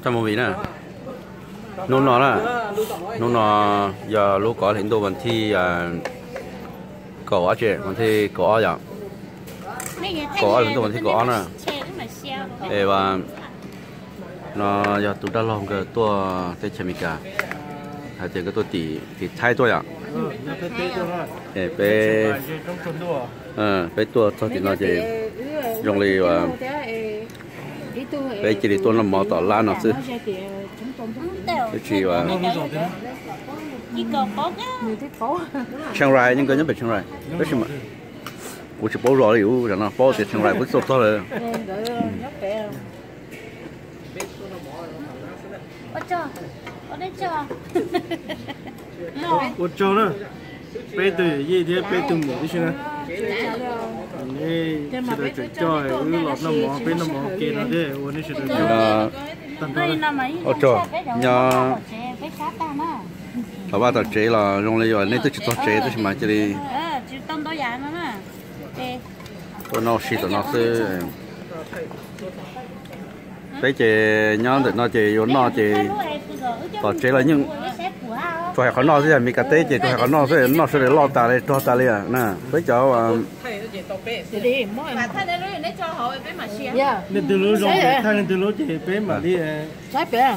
Txoj movie na, hnub no na, hnub no yog lub kaum ob hlis ntuj vas thib kaum ob tse, vas thib kaum ob yom, kaum ob hlis ntuj vas thib kaum ob na. Es no yog tus dab laug nkawd tuaj teb chaws Amelikas, hais tias nkawd tuaj tim tim Thaib tuaj yom. Es peb, peb tuaj txog tim no ces zoo li peb cia li tuaj noj mov tom lab no xwb. Twb tsis, Chiang Rai, nkawd nyob pem Chiang Rai, tab sis mas kuv tsis paub zos li, ub, no paub tias Chiang Rai kuv tuaj txog lawm. Ua tsaug na, peb tug yawm yij thiab peb tug muam tib si na. Nej sawv daws tseem coj wb los noj mov, peb noj mov ua ke no thiab ua nej sawv daws tsaug. Ua tsaug, nyob tom vaj tom tsev los zoo li nej twb tsis txog tsev tab sis mas cia li tuaj noj ua si tom no xwb. Peb ces nyob ntawm no ces yuav noj ces tom tsev los yeej tsuas hais qhov noj xwb, yog Amelikas teb ces tsuas hais qhov noj xwb, noj sawv daws loj tas li rog tas li na. Peb cov nej twg lub zoo thaij nej twg lub ces peb mam li saib pem.